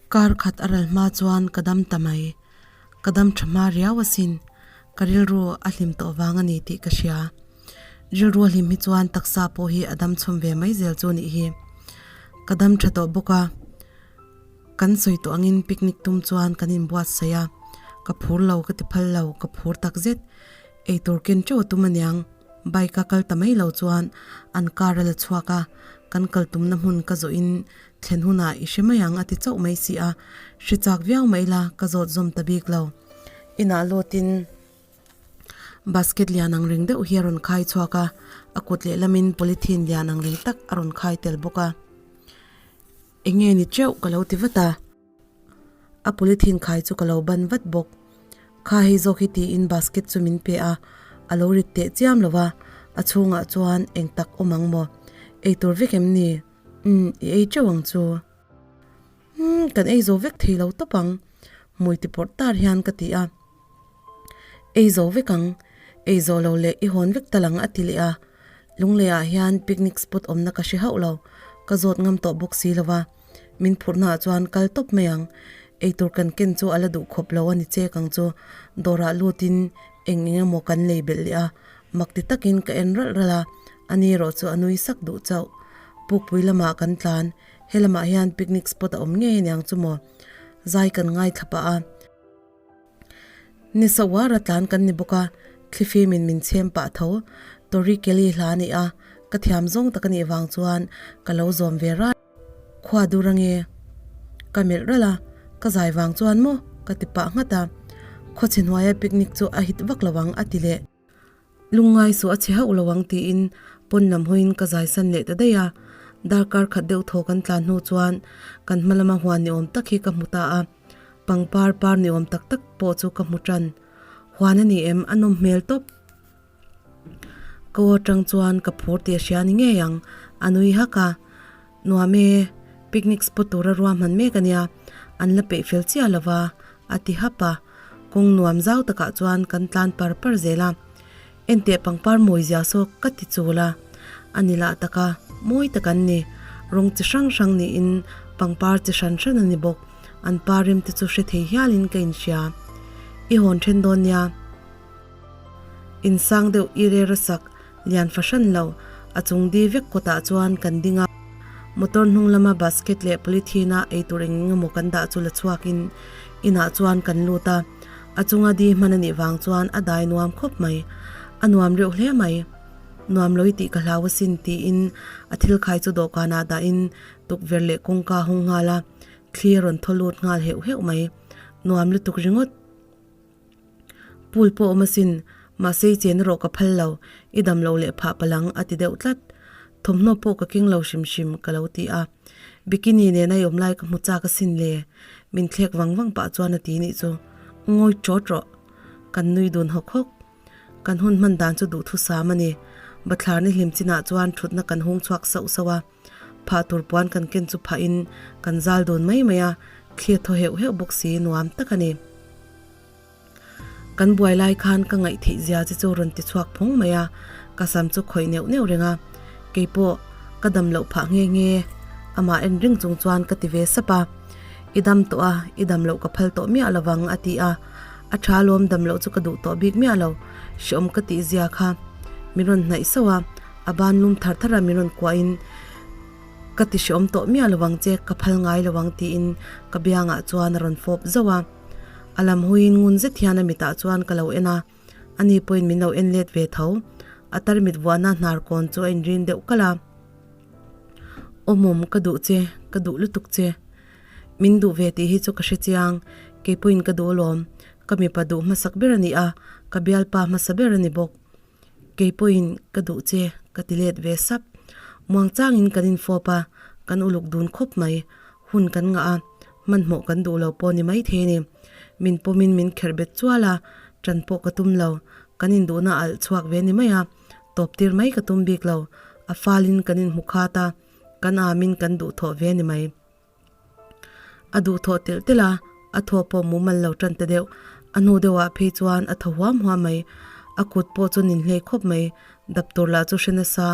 Kar khat a ral hma chuan ka dam ta mai. Ka dam tha hma riau asin. Ka rilru a hlim tawh vang a ni tih ka hria. Rilru a hlim hi chuan taksa pawh hi a dam chhawm ve mai zel chu nih hi. Ka dam tha tawh bawk a. Kan sawi tawh angin picnic tum chuan kan inbuatsaih a. Ka phur lo ka ti phal lo, ka phur tak zet. Eitur ken teuh a tum aniang. Bike a kal ta mai lo chuan an car a la chhuak a, kan kal tumna hmun ka zawh in thlen hunah i hre mai ang a ti chauh mai si a, hre chak viau mai la ka zawt zawm ta bik lo. Inah lawtin basket lian ang reng deuh hi a rawn khai chhuak a, a kut lehlamin polythene lian ang reng tak a rawn khai tel bawk a. Enge ni teuh ka lo ti vat a. A polythene khai chu ka lo ban vat bawk. Kha hei zawk hi tiin basket chu min pe a, a lo rit teh chiam lo va, a chhungah chuan eng tak awm ang maw? Eitur vek em ni? Umm, i ei teuh ang chu. Umm, kan ei zo vek thei lo tawp ang, hmui ti pawrh tar hian ka ti a. Ei zo vek ang, ei zawh lo leh i hawn vek ta lang a ti leh a. Lungleiah hian picnic spot awmna ka hre hauh lo, ka zawt ngam tawh bawk si lo va. Min phurhnaah chuan kal tawp mai ang. Eitur kan ken chu a la duh khawp lo a ni chek ang chu. Dawrah lutin eng eng emaw kan lei belh leh a, mak ti takin ka en ralh ralh a, ani erawh chu a nui sak duh chauh. Pukpui lamah kan tlan, he lamah hian picnic spot a awm ngei aniang chu maw? Zai kan ngaithla pah a. Ni Sawara tlan kan ni bawk a, thlifimin min chhem pah tho. Tori Kelly hla a ni a, ka thiam zawng tak a nih vang chuan ka lo zawm ve ral. Khua dur ange. Ka melh ralh a, ka zai vang chuan maw ka ti pah nghat a. Khawchhe hnuaia picnic chu a hit vak lo ang a ti leh. Lungngai suh a chhe hauh lo ang tiin pawn lam hawiin ka zai san leh ta daih a. Darkar khat deuh thaw kan tlan hnu chuan kan hma lama huan ni awm tak hi ka hmu ta a. Pangpar par ni awm tak tak pawh chu ka hmu tan. Huan a ni em? A nawm hmel tawp. Ka aw atang chuan ka phur tih a hria ni ngei ang. A nui hak a. Nuam e, picnic spot tura ruahman mek a nia, an la peih fel chiah lo va, a ti hap a. Kawng nuam zau takah chuan kan tlan par par zel a. Enteh pangpar mawi zia saw ka ti chul a. A ni lah taka mawi tak an ni. Rawng chi hrang hrang niin pangpar chi hran hran a ni bawk. An pa rem te chu hre thei hialin ka inhria. I hawn then dawn nia. Insang deuh i rera sak lian fahran lo, a chung di vek kawtah chuan kan ding a. Motor hnung lama basket leh polythene a eitur eng eng emaw kan dah chu la chhuakin inah chuan kan lut a. A chunga di hman a nih vang chuan a dai nuam khawp mai. A nuam reuh hle mai. Nuam lo i tih ka hlau asin tiin a thil khai chu dawhkanah dahin tukverh leh kawngka hung nghal a. Thli a rawn thaw lut nghal heuh heuh mai. Nuam lutuk ringawt. Pool pawh awm asin, mahse i chen erawh ka phal lo, i dam lo leh phah palang a ti deuh tlat. Thawmhnaw pawh ka keng lo hrim hrim ka lo ti a. Bikini nena i awm lai ka hmu chak asin le, min thlek vang vang pah chuan a ti nih chu. Ngawi ṭawt rawh. Kan nui dun hawk hawk. Kan hun hman dan chu duhthusam a ni. Bathlar ni hlim chinah chuan ṭhutna kan hung chhuak sauh sauh a. Phah tur puan kan ken chu phahin kan zal dun mai mai a, thli a thaw heuh heuh bawk si nuam tak a ni. Kan buai lai khan ka ngaih theih zia che chu rawn ti chhuak phawng mai a, ka sam chu khawih neuh neuh reng a, keipawh ka dam loh phah nghe nghe amah en ring chung chuan ka ti ve sap a, I dam tawh a, i dam loh ka phal tawh miah lo vang a ti a, a tha lawm dam loh chu ka duh tawh bik miah lo, hreawm ka tih zia kha min rawn hnaih sauh a. A ban lum thar thar a min rawn kuahin ka ti hreawm tawh miah lo ang che, ka phal ngai lo ang tiin ka biangah chuan a rawn fawp zauh a. A lam huiin ngun zet hian a mitah chuan ka lo en a, ani pawhin min lo en let ve tho. A tarmit vuahna hnar kawn chu a inrin deuh kalh a. Awmawm ka duh che, ka duh lutuk che. Min duh ve tih hi chu ka hre chiang, kei pawhin ka duh alawm. Ka mipa duh hmasak ber a ni a, ka bialpa hmasa ber a ni bawk. Kei pawhin ka duh che ka ti let ve sap. Muang changin kan infawp a, kan uluk dun khawp mai. Hun kan ngah a, hmanhmawh kan duh lo pawh ni maithei a ni. Min pawmin min kherh bet chual a, ṭan pawh ka tum lo. Kan induhna a alh chhuak ve ni mai a, tawp tir mai ka tum bik lo. A falin kan inhmu khat a, kan amin kan duhthawh ve ni mai. A duhthawh telh telh a, a thaw pawh mumal lo tan ta deuh. A hnu deuhah phei chuan a thaw huam huam mai. A kut pawh chu nin hlei khawp mai, dap tur lah chu hre nasa.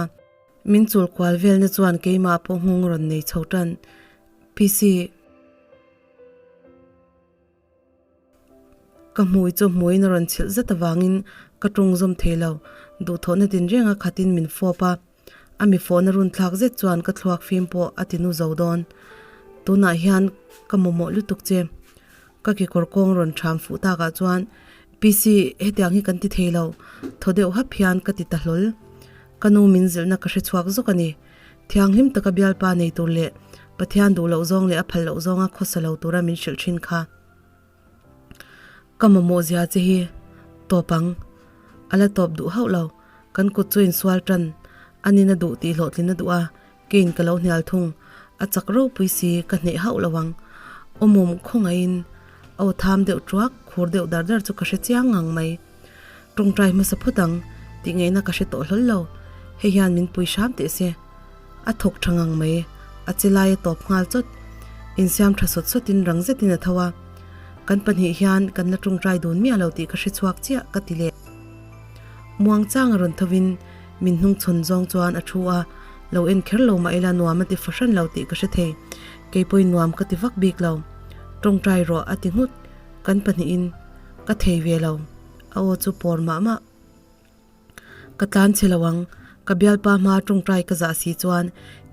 Min chul kual velna chuan keimah pawh nghawng rawn nei chho tan. PC. Ka hmui chu hmuiin a rawn chhilh zet avangin ka tawng zawm thei lo, duhthawhna tinrenga khatin min fawp a. A mi fawhna run thlak zet chuan ka thluak fim pawh a ti nu zo dawn. Tunah hian ka mamawh lutuk che. Ka kekawr kawng rawn ṭham fuh takah chuan, PC, hetiang hi kan ti thei lo, thaw deuh hap hian ka ti ta hlawl. Ka nu min zilhna ka hre chhuak zawk a ni. Thianghlim taka bialpa nei tur leh Pathian duh loh zawng leh a phal loh zawnga khawsa lo tura min hrilh thin kha. Ka mamawh zia che hi tawp ang. A la tawp duh hauh lo. Kan kut chu insual tan. A nina duh tih hlawhtlin a duh a, keiin ka lo hnial thung. A chak ropui si ka hneh hauh lo ang. Awmawm khawngaihin aw tham deuh tuak, khur deuh dar dar chu ka hre chiang ngang mai. Tawngtai hmasa phawt ang tih ngaihna ka hre tawh hlawl lo. Hei hian min pui hram teh se. A thawk tha ngang mai. A che lai a tawp nghal chawt. Insiam tha sawt sawtin rang zetin a tho a. Kan pahnih hian kan la tawngtai dun miah lo tih ka hre chhuak chiah ka ti leh. Muang chang a rawn thovin min hnungchhawn zawng chuan a thu a. Lo en kher lo mah ila nuam a ti fahran lo tih ka hre thei. Keipawhin nuam ka ti vak bik lo. Tawngtai rawh a ti nghut. Kan pahnihin ka thei ve lo, a aw chu pawr mah mah. Ka tlan chhe lo ang, ka bialpa hma tawngtai ka zah si chuan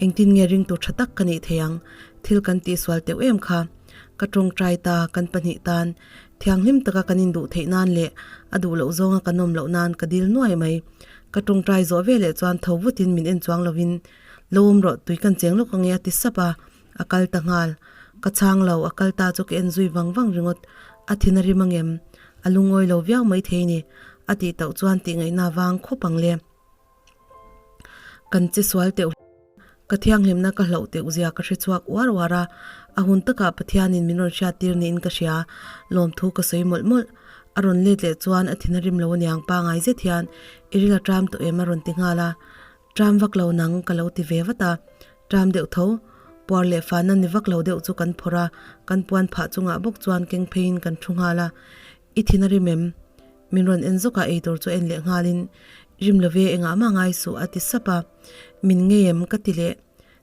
engtin nge ringtu tha tak ka nih thei ang, thil kan tihsual teuh em kha. Ka tawngtai ta kan pahnih tan, thianghlim taka kan induh theih nan leh a duh loh zawnga kan awm loh nan ka dil nuai mai. Ka tawngtai zawh veleh chuan tho vutin min en chuang lovin, Lo awm rawh, tui kan cheng lawk ange a ti sap a. A kal ta nghal. Ka chhang lo, a kal ta chu ka en zui vang vang ringawt. A thin a rim angem? A lungawi lo viau mai thei ni. A tih tauh chuan tih ngaihna vang khawp ang le. Kan che sual teuh. Ka thianghlimna ka hlauh teuh zia ka hre chhuak uar uar a. A hun takah Pathianin min rawn hriattir niin ka hria. Lawmthu ka sawi mawlh mawlh. A rawn let leh chuan a thin a rim lo aniang pangai zet hian i ril a ṭam tawh em a rawn ti nghal a. Ṭam vak lo nang ka lo ti ve vat a. Ṭam deuh tho, puar leh fahna ni vak lo deuh chu kan phawrh a, kan puan phah chungah bawk chuan keng pheiin kan ṭhu nghal a. I thin a rim em? Min rawn en zawk a, eitur chu en leh nghalin, Rim lo ve, engah mah ngai suh a ti sap a. Min ngei em? ka ti leh.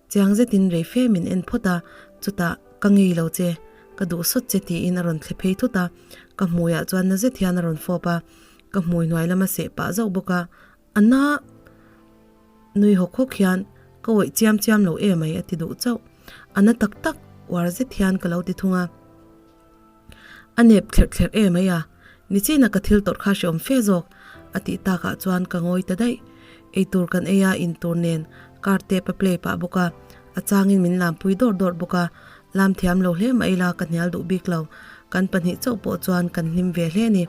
Chiang zetin rei fe min en phawt a, chutah, Ka ngei lo che, ka duh sawt che tiin a rawn thle phei thut a, ka hmuiah chuan na zet hian a rawn fawp a, ka hmui hnuai lama seh pah zauh bawk a. A na nui hawk hawk hian ka awih chiam chiam lo em mai a ti duh chauh. A na tak tak uar zet hian ka lo ti thung a. A nep thlerh thlerh em mai a, nichina ka thil tawrh kha hreawm fe zawk a tih takah chuan ka ngawi ta daih. Eitur kan ei a, intur nen card tape a play pah bawk a, a changin min lampui dawrh dawrh bawk a, lam thiam lo hle mai ila ka hnial duh bik lo. Kan pahnih chauh pawh chuan kan hlim ve hle a ni.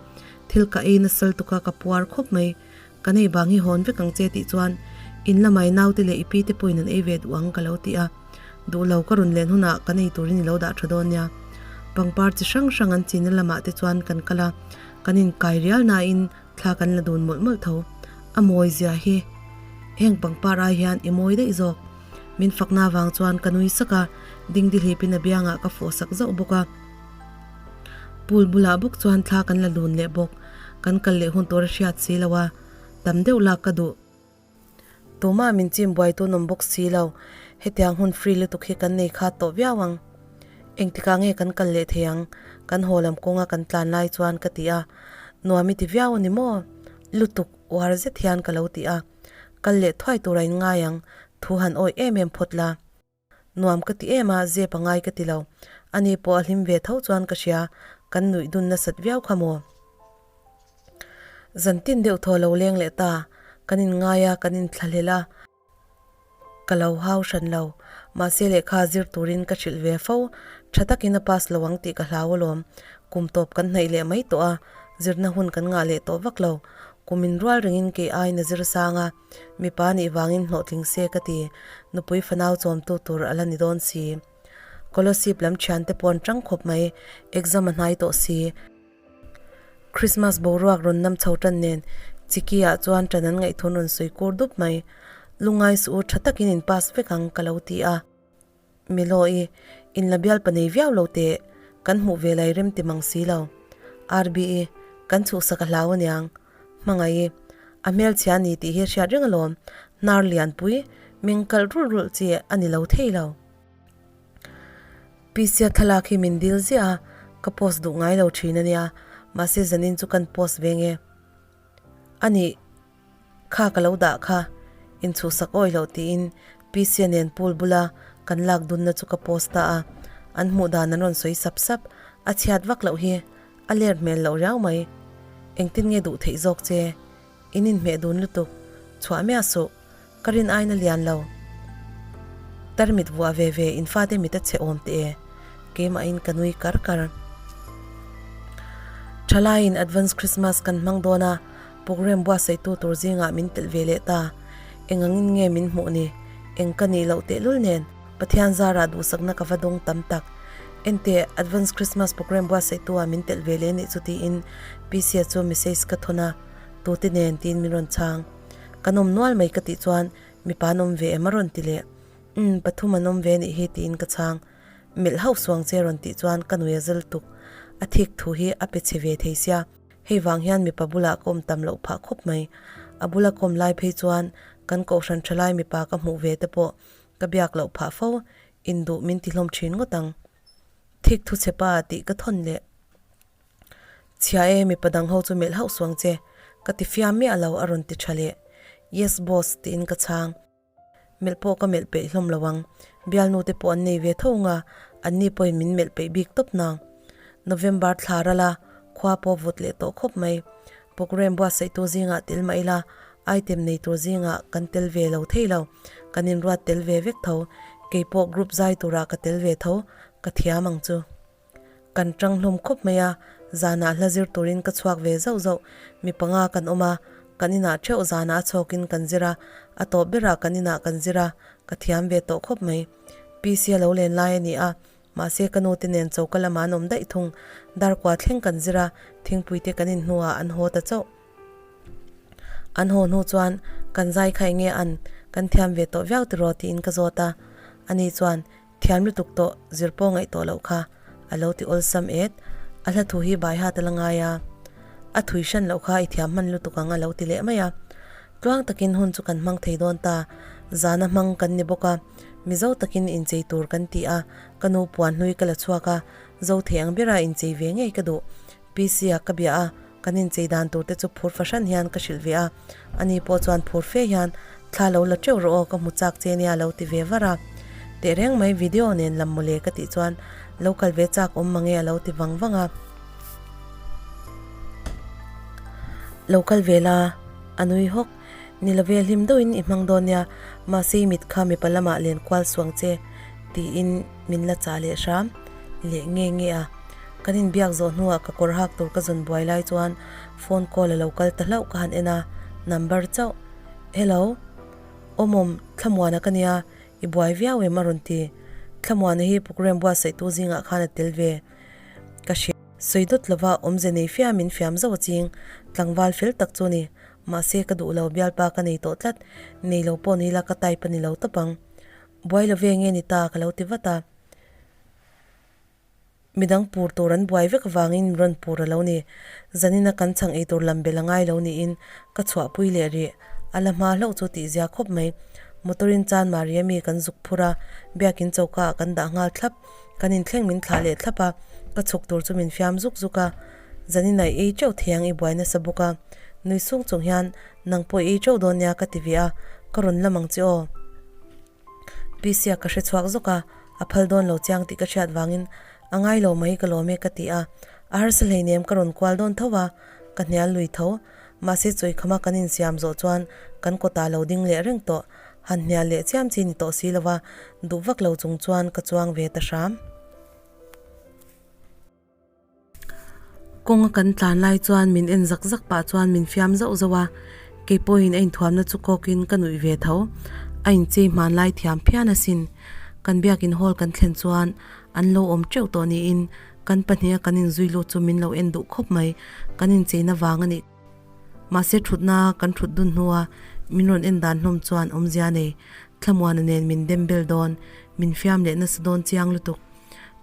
Thil ka ei nasal tuk a ka puar khawp mai. Ka nei bang hi hawn vek ang che tih chuan in lamai naute leh i pi te pawhin an ei ve duh ang ka lo ti a. Duh lo ka rawn len hunah kan ei turin i lo dah tha dawn nia. Pangpar chi hrang hrang an chinna lamah te chuan kan kal a, kan inkai rial nain thla kan la dun mawlh mawlh tho. A mawi zia hi heng pangpar ai hian i mawi daih zawk. Min fakna avang chuan ka nui sak a, dingdi hlipin a biangah ka fawh sak zauh bawk a. Pool bulah bawk chuan thla kan la dun leh bawk. Kan kal leh hun tur a hriat si lo a, tam deuh lak ka duh. Tumah min chim buai tun awm bawk si lo, hetiang hun free lutuk hi kan nei khat tawh viau ang. Engtikah nge kan kal leh thei ang? Kan haw lam kawnga kan tlan lai chuan ka ti a, nuam i ti viau a ni maw? Lutuk uar zet hian ka lo ti a, kal leh thuai tura in ngai ang, thu han awih em em phawt la. Nuam ka ti em a, zep a ngai ka ti lo. Ani pawh a hlim ve tho chuan ka hria, kan nuih dun nasat viau kha maw? Zan tin deuh thaw lo leng leh ta, kan inngai a, kan inthlahlel a. Ka lo hau hran lo, mahse lehkha zir turin ka hrilh ve fo, tha takin a pass lo ang tih ka hlau alawm. Kum tawp kan hnaih leh mai tawh a, zirna hun kan ngah leh tawh vak lo. Kum inrual rengin kei aiin a zir sang a. Mipa nih vangin hlawhtling se ka ti, nupui fanau chawmtu tur a la ni dawn si. Kolosip lam thiante pawh an tang khawp mai, exam a hnai tawh si. Christmas boruak rawn nam chho tan nen Chiki ah chuan tan an ngaihthun rawn sawi kur dup mai. Lungai suh u tha takin in pass vek ang ka lo ti a. Milo-i, in la bial pa nei viau lo teh, kan hmuh ve lai rem ti mang si lo. RB-i, kan chhuhsak a hlau aniang. Hmangaih-i, a hmelchhia a ni tih hi a hriat reng alawm, hnar lianpui, meng kalh rulh rulh chi a ni lo thei lo. Pisia thlalak hi min dil ziah a, ka post duh ngai lo thin ania. Mahse zanin chu kan post ve nge. A nih kha ka lo dah kha, inchhuhsak awih loh tiin PC-a nen pool bula kan lak dunna chu ka post ta a, an hmuh dan an rawn sawi sap sap, a chhiat vak loh hi a ler hmel loh riau mai. Engtin nge duh theih zawk che? In inhmeh dun lutuk, chhuah miah suh, ka rin aina lian lo. Tarmit vuah ve ve in fate mit a chhe awm teh e, keimahin ka nui kar kar. Thalaiin Advance Christmas kan hmang dawn a, programme buatsaihtu tur zingah min telh ve leh ta. Engangin nge min hmuh ni? Eng ka nih loh tehlul nen, Pathian zarah duhsakna ka va dawng tam tak. Enteh, Advance Christmas programme buatsaihtu ah min telh ve leh nih chu tiin PC-a chu message ka thawn a. Tute nen tiin min rawn chhang. Kan awm nual mai ka tih chuan mipa an awm ve em a rawn ti leh. Umm, pathum an awm ve nih hi tiin ka chhang. Melh hauh suang che rawn tih chuan ka nui a zal tuk. A thik thu hi a pe chhe ve thei sia. Hei vang hian mipa bulah ka awm tam loh phah khawp mai. A bula ka awm lai phei chuan kan kohhran tha lai mipa ka hmuh ve te pawh ka biak loh phah fo. Induh min ti hlawm thin ngawt ang. Thik thu chhe pa tih ka thawn leh. Chhia e, mipa dang ho chu melh hauh suang che, ka ti fiam miah lo a rawn ti tha leh. Yes boss tiin ka chhang. Melh pawh ka melh peih hlawm lo ang, bialnu te pawh an nei ve tho nga, an ni pawhin min melh peih bik tawp nang. November thla ral a, khua pawh vawt leh tawh khawp mai. Programme buatsaihtu zingah tel mah ila, item nei tur zingah kan tel ve lo thei lo, kan inruat tel ve vek tho, keipawh group zai turah ka tel ve tho, ka thiam ang chu. Kan tang hlawm khawp mai a, zanah hla zir turin ka chhuak ve zauh zauh. Mi panga kan awm a, kan inah theuh zanah a chhawkin kan zir a, a tawp berah kan inah kan zir a, ka thiam ve tawh khawp mai. PC a lo len lai a ni a, mahse ka nu te nen choka lamah an awm daih thung. Darkua thleng kan zir a, thingpui te kan in hnuah an haw ta chauh. An haw hnu chuan kan zai kha enge an, kan thiam ve tawh viau tiraw tiin ka zawt a, ani chuan Thiam lutuk tawh, zir pawh ngaih tawh loh kha, a lo ti awlsam et. A hla thu hi bai hat a la ngai a, a thui hran loh kha i thiam hman lutuk ang a lo ti leh mai a. Tluang takin hun chu kan hmang thei dawn ta, zana hmang kan ni bawk a, Mizo takin inchei tur kan ti a, ka nu puan hlui ka la chhuak a, zo thei ang bera inchei ve ngei ka duh. PC-a ka bia a, kan inchei dan tur te chu phur fahran hian ka hrilh ve a, ani pawh chuan phur fe hian thla lo la teuh rawh aw ka hmu chak che nia lo ti ve var a. Tehreng mai video nen lam mawle ka tih chuan lo kal ve chak awm mange a lo ti vang vang a. Lo kal ve la, a nui hawk. Ni love hlim deuhin i hmang dawn nia, mahse i mit kha mipa lamah len kual suang che tiin min la chah leh hram leh nge nge a. Kan inbiak zawh hnuah ka kawr hak tur ka zawn buai lai chuan phone call a lo kal ta hlauh ka han en a, number chauh. Hello, Awmawm, Thlamuana ka nia, i buai viau em a rawn ti. Thlamuana hi programme buatsaihtu zingah khan a tel ve. Ka hria. Sawi dawt lova awmze nei fiamin fiam zauh a ching, tlangval fel tak chu ni. Mahse ka duh lo bialpa ka nei tawh tlat, nei lo pawh ni la ka type a ni lo tawp ang. Buai lo ve nge ni ta ka lo ti vat a. Midang pur tur an buai vek avangin min rawn pur a lo ni. Zanina kan chhang ei tur lam bel a ngai lo niin ka chhuahpui leh rih. A la hma hlauh chu tihzia khawp mai. Motor-in chan Maria mi kan zuk phur a, biakin choka ah kan dah nghal thlap. Kan inthleng min thlah leh thlap a, ka chhuk tur chu min fiam zuk zuk a. Zanina i ei teuh thei ang i buai nasa bawk a. Nui sung chung hian nang pawh i ei teuh dawn nia ka ti ve a, ka rawn lam ang che aw. Pisia ka hre chhuak zawk a, a phal dawn lo chiang tih ka hriat vangin a ngai lo mai ka lawm e ka ti a, a harsa hleinem ka rawn kual dawn tho a, ka hnial lui tho. Mahse chawikhama kan insiam zawh chuan kan kawtah lo ding leh reng tawh, han hnial leh chiam chi ni tawh si lova duh vak lo chung chuan ka chuang ve ta hram. Kawnga kan tlan lai chuan min en zak zak pah chuan min fiam zauh zauh a, kei pawhin a inthuamna chu kawkin ka nuih ve tho. A inchei hman lai thiam phian asin. Kan biakin hall kan thlen chuan an lo awm teuh tawh niin kan pahniha kan inzui lut chu min lo en duh khawp mai, kan incheina vang a nih. Mahse thutna kan thut dun hnua min rawn en dan hlawm chuan awmzia nei Thlamuana nen min dem bel dawn, min fiam leh nasa dawn chiang lutuk.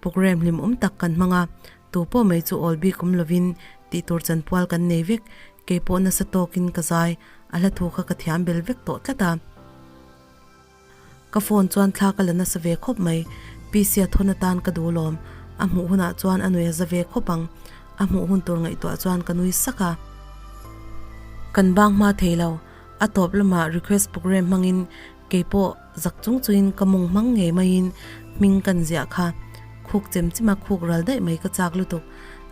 Programme hlimawm tak kan hmang a, tu pawh mai chu awl bik awm lovin tih tur chanpual kan nei vek, kei pawh nasa tawkin ka zai, a hla thu kha ka thiam bel vek tawh tlat a. Ka phone chuan thla ka la nasa ve khawp mai, PC a thawn atan ka duh lawm, a hmuh hunah chuan a nuih a za ve khawp ang. A hmuh hun tur ngaihtuah chuan ka nui sak a. Kan bang hma thei lo. A tawp lamah request program hmangin keipawh zak chung chungin ka mawng hmang ngei maiin hming kan ziah kha. Khuk chem chema khuk ral daih mai ka chak lutuk.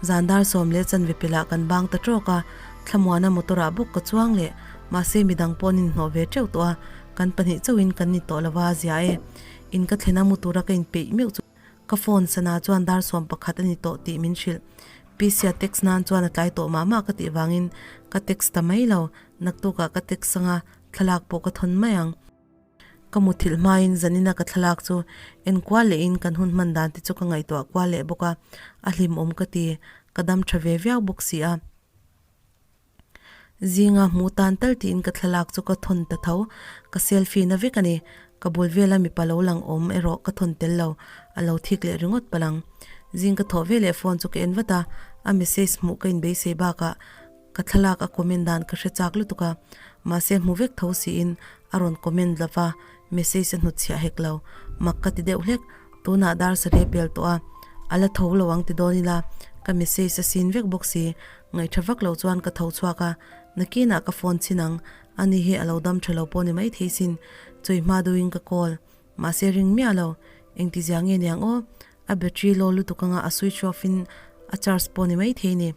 Zan dar 10 chanve pelah kan bang ta tawk a, Thlamuana motor ah bawk ka chuang leh. Mahse midang pawh an inhnawh ve teuh tawh a, kan pahnih chauhin kan ni tawh lova zia e. In ka thlen a mu tura ka inpeih meuh chu. Ka phone sana chuan dar 11 a ni tawh tih min hrilh. Pisia text nan chuan a tlai tawh mah mah ka tih vangin ka text ta mai lo. Naktukah ka text anga thlalak pawh ka thawn mai ang. Ka muthilh hmain zanina ka thlalak chu en kual lehin kan hun hman dan te chu ka ngaihtuah kual leh bawk a, a hlimawm ka ti. Ka dam tha ve viau bawk si a. Zinga hmu tan tal tiin ka thlalak chu ka thawn ta tho. Ka selfie na vek a ni. Ka bul vela mipa lo lang awm erawh ka thawn tel lo. A lo thik leh ringawt palang. Zing ka thawh veleh phone chu ka en vat a, a message hmuh ka inbeisei bakah ka thlalak a comment dan ka hre chak lutuk a. Mahse hmu vek tho siin a rawn comment lo va, message a hnutchhiah hek lo. Mak ka ti deuh hlek. Tunah dar sareh pel tawh a, a la tho lo ang ti dawn ila, ka message a sin vek bawk si. Ngaihṭha vak lo chuan ka tho chhuak a, nakinah ka phone chhin ang, ani hi a lo dam ṭha lo pawh ni maithei sin, chawi hma deuhin ka call. Mahse ring miah lo, engtizia nge niang aw, a battery low lutuk anga a switch off in a charge pawh ni maithei ni.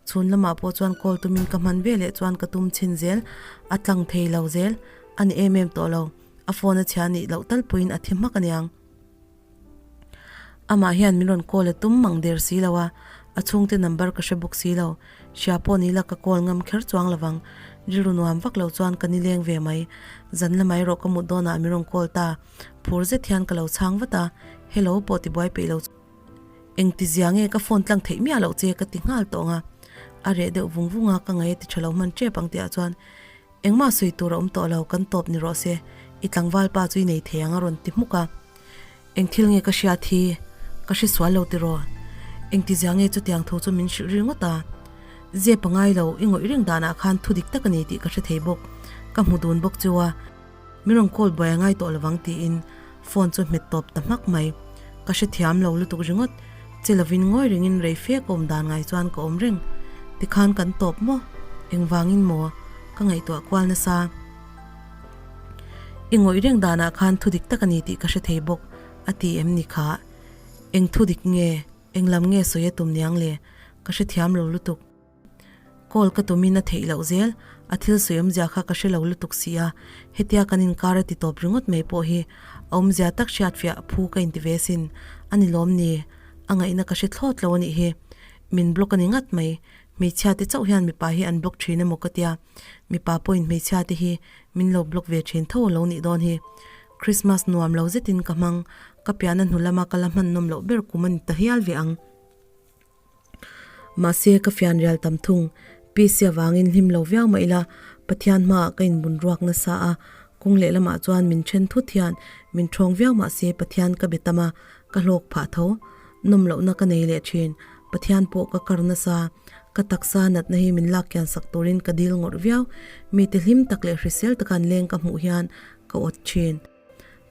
Chhun lamah pawh chuan call tumin ka hman veleh chuan ka tum chhin zel, a tlang thei lo zel, a ni em em tawh lo, a phone a chhia nih loh tal pawhin a thi hmak aniang. Amah hian min rawn call a tum mang der si lo a, a chhungte number ka hre bawk si lo. Hria pawh ni la ka call ngam kher chuang lovang. Rilru nuam vak lo chuan ka nileng ve mai. Zan lamah erawh ka mut dawnah min rawn call ta. Phur zet hian ka lo chhang vat a, Hello pawh ti buai peih lo chu. Engti zia nge ka phone tlang theih miah loh che ka ti nghal tawng a. A reh deuh vung vung a, ka ngaih a ti tha lo hman tep ang tihah chuan Engmah sawi tur a awm tawh lo, kan tawp ni rawh se, i tlangval pa chu i nei thei ang a rawn ti hmuk a. Eng thil nge ka hriat hi? Ka hre sual lo tiraw? Engtizia nge chutiang thu chu min hrilh ringawt a? Zep a ngai lo, i ngawih reng danah khan thu dik tak a ni tih ka hre thei bawk, ka hmu dun bawk chu a. Min rawn call buai a ngai tawh lovang tiin phone chu hmet tawp ta hmak mai. Ka hrethiam lo lutuk ringawt, che lovin ngawi rengin rei fe ka awm dan ngai chuan ka awm reng. Tikhan kan tawp maw? Engvangin maw? Ka ngaihtuah kual nasa. I ngawih reng danah khan thu dik tak a ni tih ka hre thei bawk a ti em ni kha? Eng thu dik nge? Eng lam nge sawi a tum niang le? Ka hrethiam lo lutuk. Call ka tumin a theih loh zel, a thil sawi awmzia kha ka hre lo lutuk si a, hetia kan inkar a ti tawp ringawt mai pawh hi a awmzia tak hriatfiah phu ka inti ve sin, a ni lawm ni? A ngaihna ka hre thlawt lo a nih hi. Min block a ni ngat mai, hmeichhia te chauh hian mipa hi an block thin emaw ka tia, mipa pawhin hmeichhia te hi min lo block ve thin tho a lo nih dawn hi. Christmas nuam lo zetin ka hmang, ka piahna hnu lama ka la hman nawm loh ber kum a ni ta hial ve ang. Mahse, ka fian rial tam thung. PC avangin hlim lo viau mah ila, Pathian hmaah ka inbun ruak nasa a, kawng lehlamah chuan min then thut hian min thawng viau mahse Pathian ka be tam a, ka hlawk phah tho. Nawm lohna ka nei leh thin. Pathian pawh ka kar nasa. Ka taksa natna hi min lak kian sak turin ka dil ngawrh viau. Mite hlim tak leh hrisel taka an leng ka hmuh hian ka awt thin.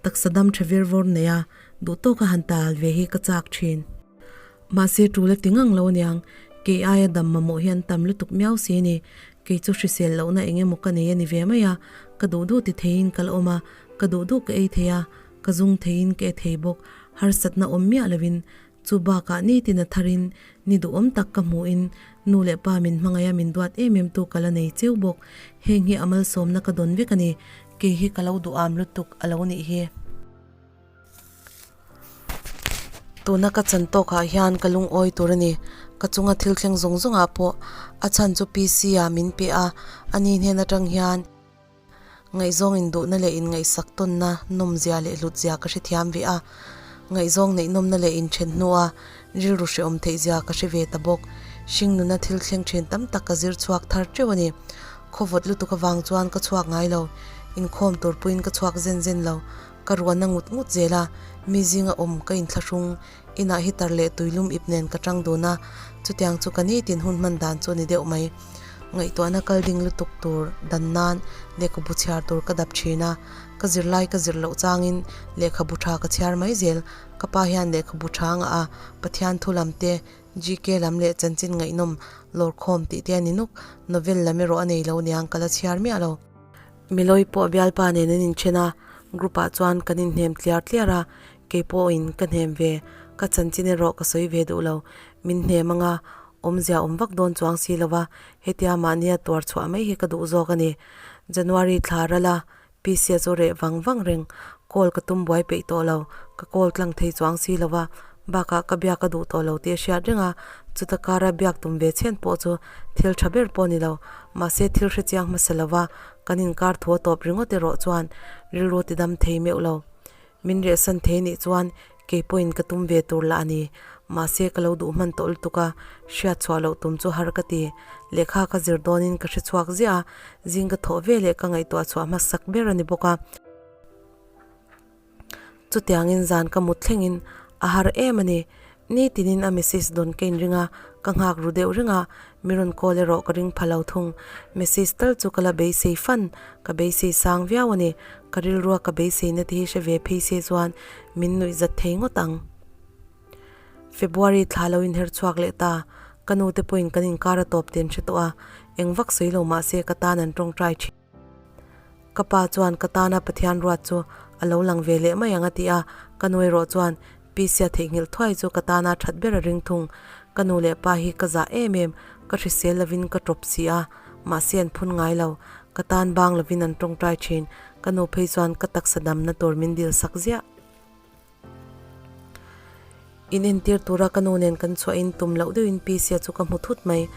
Taksa dam tha vir vawr nei a, duh tawka han tal ve hi ka chak thin. Mahse tul a ti ngang lo aniang, kei aia dam mamawh hian tam lutuk miau si ni. Kei chu hrisel lohna eng emaw ka nei a ni ve mai a, ka duh duh ti theiin ka la awm a, ka duh duh ka ei thei a, ka zung theiin ka e thei bawk, harsatna awm miah lovin. Chu bakah nitin a tharin ni duhawm tak ka hmuhin nu leh pa min hmangaih a min duat em em tu ka la nei cheu bawk. Heng hi a malsawmna ka dawn vek a ni. Kei hi ka lo duham lutuk a lo nih hi. Tuna ka chan tawkah hian ka lungawi tur a ni. Ka chunga thil thleng zawng zawngah pawh a chhan chu PC ah min pe a, ani hnen atang hian ngaihzawng induhna leh inngaihsak tawnna nawmzia leh hlutzia ka hrethiam ve a. Ngaihzawng neih nawmna leh inthen hnua rilru hrehawm theihzia ka hre ve ta bawk. Hring nuna thil thleng thin tam tak ka zir chhuak thar teuh a ni. Khawvawt lutuk avang chuan ka chhuak ngai lo. Inkhawm tur puiin ka chhuak zen zen lo. Ka ruahna ngut ngut zel a, mi zinga awm ka inthlahrung, inah heater leh tuilum ip nen ka tang dun a, chutiang chu ka nitin hun hman dan chu a ni deuh mai. Ngaihtuahna kal ding lutuk tur dan nan lehkhabu chhiar tur ka dap thin a, ka zirlai ka zir loh changin lehkhabu tha ka chhiar mai zel. Ka pa hian lehkhabu tha ngah a, Pathian thu lam te. GK lam leh chanchin ngaihnawm lawrkhawm tih te a ni nuk. Novel lam erawh a nei lo niang ka la chhiar miah lo. Milawi pawh bialpa nen an inthen a, group ah chuan kan inhnem tliar tliar a, kei pawhin ka hnem ve, ka chanchin erawh ka sawi ve duh lo, min hnem anga awmzia awm vak dawn chuang si lo va, hetia mahnia tuar chhuah mai hi ka duh zawk a ni. January thla ral a, PC a chu reh vang vang reng, call ka tum buai peih tawh lo, ka call tlang thei chuang si lo va, bakah ka biak a duh tawh lo tih a hriat reng a, chuta kara biak tum ve chhen pawh chu thil tha ber pawh a ni lo, mahse thil hre chiang hmasa lo va, kan inkar thu a tawp ringawt erawh chuan rilru ti dam thei meuh lo. Min rehsan thei nih chuan kei pawhin ka tum ve tur lah a ni. Mahse ka lo duh hman tawh lutuk a, hriat chhuah loh tum chu har ka ti. Lehkha ka zir dawnin ka hre chhuak ziah a, zing ka thawh ve leh ka ngaihtuah chhuah hmasak ber a ni bawk a. Chutiangin zan ka mut thlengin a har em a ni. Nitinin a message dawn ka inring a, ka nghak ru deuh reng a, mi rawn call erawh ka ring pha lo thung. Message tal chu ka la beisei fan, ka beisei sang viau a ni. Ka rilrua ka beiseina te hi hre ve phei se chuan min nuih zat thei ngawt ang. February thla lo inher chhuak leh ta, ka nu te pawhin kan inkar a tawp ten hre tawh a, eng vak sawi lo mah se ka tan an tawngtai thin. Ka pa chuan ka tana Pathian ruat chu a lo lang ve leh mai ang a ti a, ka nu erawh chuan Pisia theihnghilh thuai chu ka tana that ber a ring thung. Ka nu leh pa hi ka zah em em, ka hrisel lovin ka tawp si a, mahse an phun ngai lo. Ka tan bang lovin an tawngtai thin, ka nu phei chuan ka taksa damna tur min dil sak ziah. In entir tura ka nu nen kan chhuahin tum loh deuhin Pisia chu ka hmu thut mai.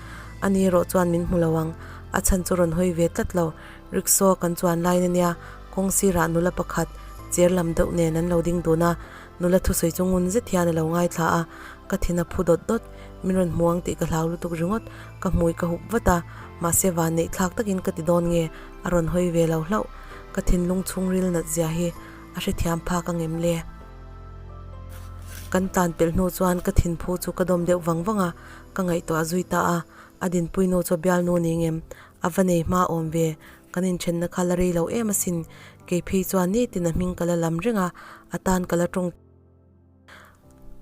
Ani erawh chuan min hmu lo ang. A chhan chu rawn hawi ve tlat lo. Rickshaw kan chuan laiin ania, kawng sirah nula pakhat cher lam deuh nen an lo ding dun a. Nula thusawi chu ngun zet hian a lo ngaithla a, ka thin a phu dawt dawt. Min rawn hmu ang tih ka hlau lutuk ringawt. Ka hmui ka hup vat a, mahse van neih thlak takin ka ti dawn nge a rawn hawi ve lo hlauh. Ka thinlung chhungril nat zia hi A hrethiam phak ang em le? Kan tlan pelh hnu chuan ka thinphu chu ka dawm deuh vang vang a, ka ngaihtuah zui ta a, a dinpui nu chu bialnu ni ngem, a va nei hma awm ve, kan inthenna kha la rei lo em asin, kei phei chuan nitin a hming ka la lam reng a, a tan ka la tawng.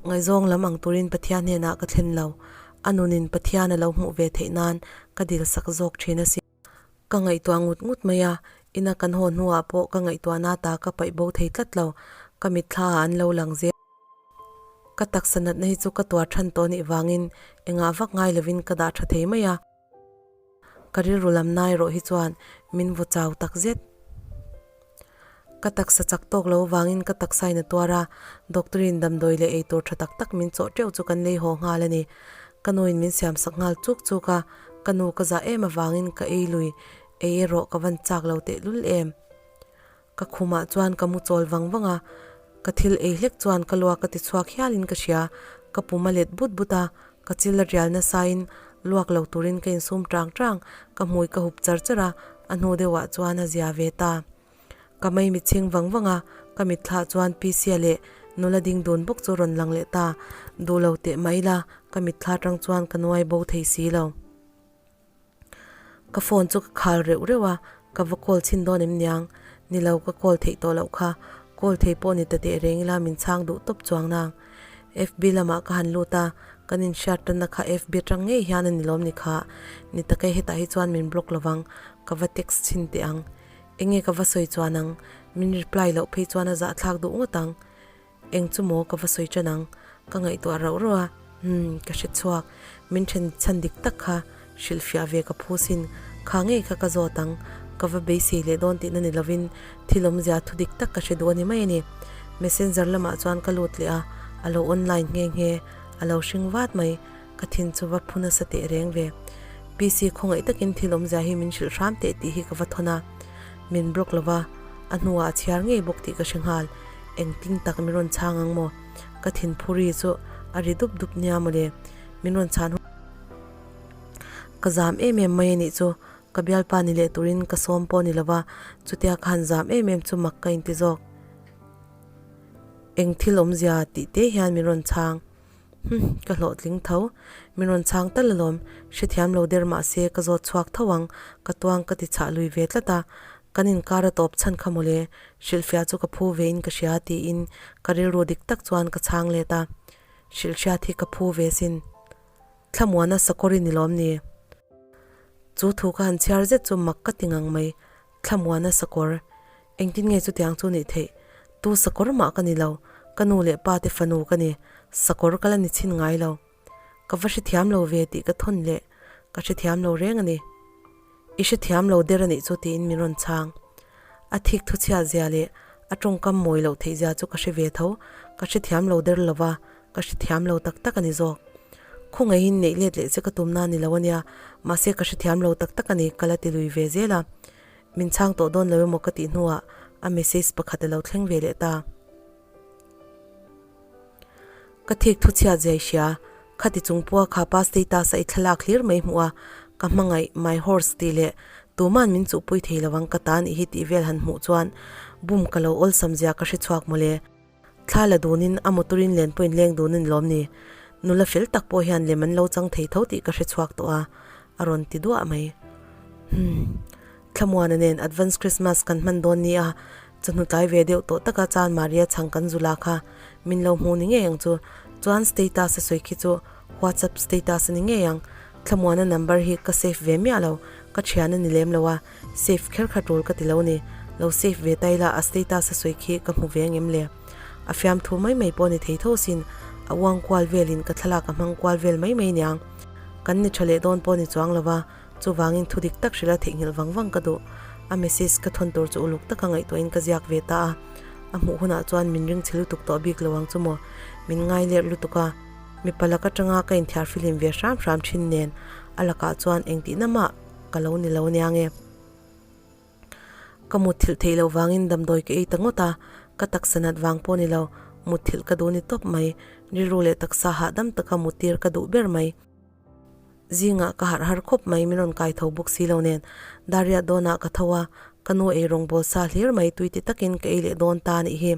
Ngaihzawng lam ang turin Pathian hnenah ka thlen lo, a nunin Pathian a lo hmuh ve theih nan ka dilsak zawk thin asin. Ka ngaihtuah ngut ngut mai a, ina kan haw hnuah pawh ka ngaihtuahna ta ka paih bo thei tlat lo, ka mitthla ah an lo lang zel. Ka taksa natna hi chu ka tuar than tawh nih vangin engah vak ngai lovin ka dah tha thei mai a, ka rilru lam na erawh hi chuan min vaw chau tak zet. Ka taksa chak tawk lo vangin ka taksa in a tuar a, doctor in damdawi leh eitur tha tak tak min chawh teuh chu kan lei haw nghal a ni. Ka nu in min siam sak nghal chuk chuk a, ka nu ka zah em avangin ka ei lui, ei erawh ka van chak lo tehlul em. Ka khumah chuan ka mu chawl vang vang a, ka thil ei hlek chuan ka luak ka ti chhuak hialin ka hria, ka pum a let but but a, ka chil a rial nasain luak lo turin ka insum tang tang, ka hmui ka hup char char a, a hnu deuhah chuan a zia ve ta. Ka mei mit chhing vang vang a, ka mitthlah chuan Pisia leh nula ding dun bawk chu rawn lang leh ta, duh lo teh mai la, ka mitthla tang chuan ka nuai bo thei si lo. Ka phone chu ka khal reuh reuh a, ka va call chhin dawn em niang? Ni lo, ka call theih tawh loh kha, call thei pawh ni ta teh reng ila min chhang duh tawp chuang nang. FB lamah ka han lut a, kan inhriat tanna kha FB atang ngei hian a ni lawm ni kha, ni takei hetah hi chuan min block lovang, ka va text chhin teh ang. Enge ka va sawi chuan ang? Min reply loh phei chuan a zahthlak duh ngawt ang. Eng chu maw ka va sawi tan ang? Ka ngaihtuah rauh rauh a, umm ka hre chhuak. Min then chhan dik tak kha hrilhfiah ve ka phu sin. Kha ngei kha ka zawt ang. Ka va beisei leh dawn tihna ni lovin thil awmzia thu dik tak ka hre duh a ni mai a ni. Messenger lamah chuan ka lut leh a, a lo online nghe nghe, a lo hring vat mai. Ka thin chu va phu nasa teh reng ve. PC khawngaih takin thil awmzia hi min hrilh hram teh tih hi ka va thawn a. Min block lo va, a hnuah a chhiar ngei bawk tih ka hre nghal. Engtin tak min rawn chhang ang maw? Ka thin phuri chu a ri dup dup nia mawle. Min rawn chhan hun. Ka zam em em mai a nih chu. Ka bialpa ni leh turin ka sawm pawh ni lo va, chutia ka han zam em em chu mak ka inti zawk. Eng thil awmzia tih te hian min rawn chhang. Hum, ka hlawhtling tho. Min rawn chhang tal alawm. Hrethiam lo der mah se ka zawt chhuak tho ang, ka tuang ka ti chhah lui ve tlat a. Kan inkar a tawp chhan kha mawle, hrilhfiah chu ka phu ve in ka hria tiin ka rilru dik tak chuan ka chhang let a. Hrilhhriat hi ka phu ve sin. Thlamuana sakawr i ni lawm ni? Chu thu ka han chhiar zet chu mak ka ti ngang mai. Thlamuana sakawr. Engtin nge chutiang chu nih theih? Tu sakawr mah ka ni lo. Ka nu leh pa te fanu ka ni. Sakawr ka la ni chhin ngai lo. Ka va hrethiam lo ve tih ka thawn leh ka hrethiam lo reng a ni. I hrethiam lo der a nih chu tiin min rawn chhang. A thik thu chhiat zia leh a tawngkam mawi loh theih zia chu ka hre ve tho, ka hrethiam lo der lo va, ka hrethiam lo tak tak a ni zawk. Khawngaihin neih let leh che ka tumna a ni lo a nia, mahse ka hrethiam lo tak tak a ni ka la ti lui ve zel a. Min chhang tawh dawn lo emaw ka tih hnuah a message pakhat a lo thleng ve leh ta. Ka thik thu chhiat zia i hria, khati chung pua kha pa status a i thlalak hlir mai hmuh a, ka hmangaih my horse tih leh tuman min chuhpui thei lo ang ka ta nih hi tih vel han hmuh chuan bum ka lo awlsam zia ka hre chhuak mawle. Thla la dunin a motor in len pawhin leng dunin lawm ni. Nula fel tak pawh hian lem an lo chang thei tho tih ka hre chhuak tawh a, a rawn ti duah mai. Humm. Thlamuana nen Advance Christmas kan hman dawn ni a, chawhnu tlai ve deuh tawh taka chuan Maria chhang kan zu la kha min lo hmu ni ngei ang chu. Chuan status a sawi khi chu WhatsApp status a ni ngei ang. Thlamuana number hi ka save ve miah lo, ka thian a ni lem lo a, save kher kha tul ka ti lo ni. Lo save ve ta ila a status a sawi khi ka hmu ve ang em le? A fiamthu mai mai pawh ni thei tho sin, a uang kual velin ka thlalak a hmang kual vel mai mai niang. Kan ni tha leh dawn pawh ni chuang lo va. Chuvangin thu dik tak hrilh a theihnghilh vang vang ka duh. A message ka thawn tur chu uluk taka ngaihtuahin ka ziak ve ta a. A hmuh hunah chuan min ring chhe lutuk tawh bik lo ang chu maw. Min ngai lerh lutuk a. Mipa lak atanga ka inthiar filim ve hram hram thin nen a lakah chuan engtihna mah ka lo ni lo nia nge. Ka mutthilh theih loh vangin damdawi ka ei ta ngawt a, ka taksa nat vang pawh ni lo, mutthilh ka duh ni tawp mai. Rilru leh taksa hahdam taka muttir ka duh ber mai. Zingah ka harh har khawp mai min rawn kai tho bawk si lo nen Dariat dawnah ka tho a, ka nu ei rawng bawl sa hlir mai tui ti takin ka ei leh dawn ta anih hi.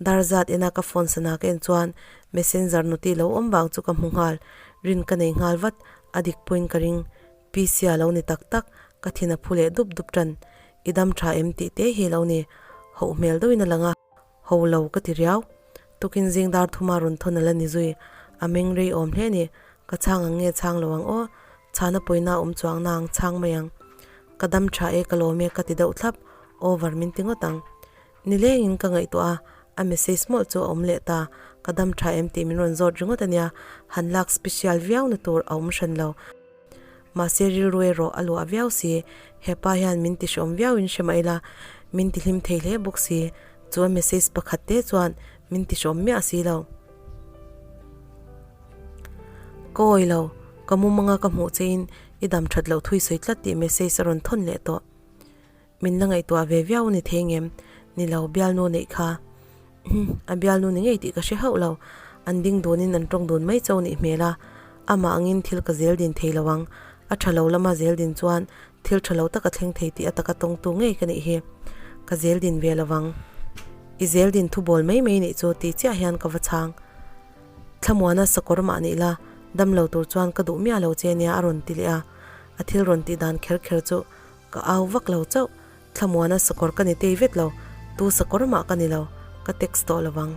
Dar zat ena ka phone sana ka en chuan messenger noti lo awm vang chu ka hmu nghal, rin ka nei nghal vat, a dik pawhin ka ring. PC a lo ni tak tak, ka thin a phu leh dup dup tan. I dam tha em tih te hi lo ni, hoh hmel deuhin a lang a. Ho lo ka ti riau. Tukin zing dar thuma rawn thawn a la ni zui. A meng rei awm hle ni. Ka chhang ang nge chhang lo ang aw. Chhana pawina awm chuang na ang chhang mai ang. Ka dam tha e ka lawm e ka ti deuh thlap. Over min ti ngawt ang. Nilengin ka ngaihtuah a, a message mawlh chu a awm leh ta. Ka dam tha em tih min rawn zawt ringawt a nia. Han lak special viau na tur a awm hran lo. Mahse rilru erawh a luah viau si, hepa hian min ti hreawm viauin hre mah ila, min ti hlim thei hle bawk si, chu a message pakhat te chuan min ti hreawm miah si lo. Ka awi lo, ka mumanga ka hmuh chein i dam that loh thui sawi tlat tih message a rawn thawn leh tawh. Min la ngaihtuah ve viau a ni thei ngem? Ni lo, bialnu neih kha. A bialnu ni ngei tih ka hre hauh lo. An ding dunin an tawng dun mai cho nih hmel a. Amah angin thil ka zel din thei lo ang. A tha lo lama zel din chuan thil tha lo tak a thleng thei tih a taka tawngtu ngei ka nih hi. Ka zel din ve lo vang. I zel din thu bawl mai mai nih chu ti chiah hian ka va chhang. Thlamuana sakawr mah nih la, dam lo tur chuan ka duh miah lo che nia a rawn ti leh a. A thil rawn tih dan kher kher chu Ka au vak lo chauh, thlamuana sakawr ka ni tei vet lo, tu sakawr mah ka ni lo, ka text tawh lo vang.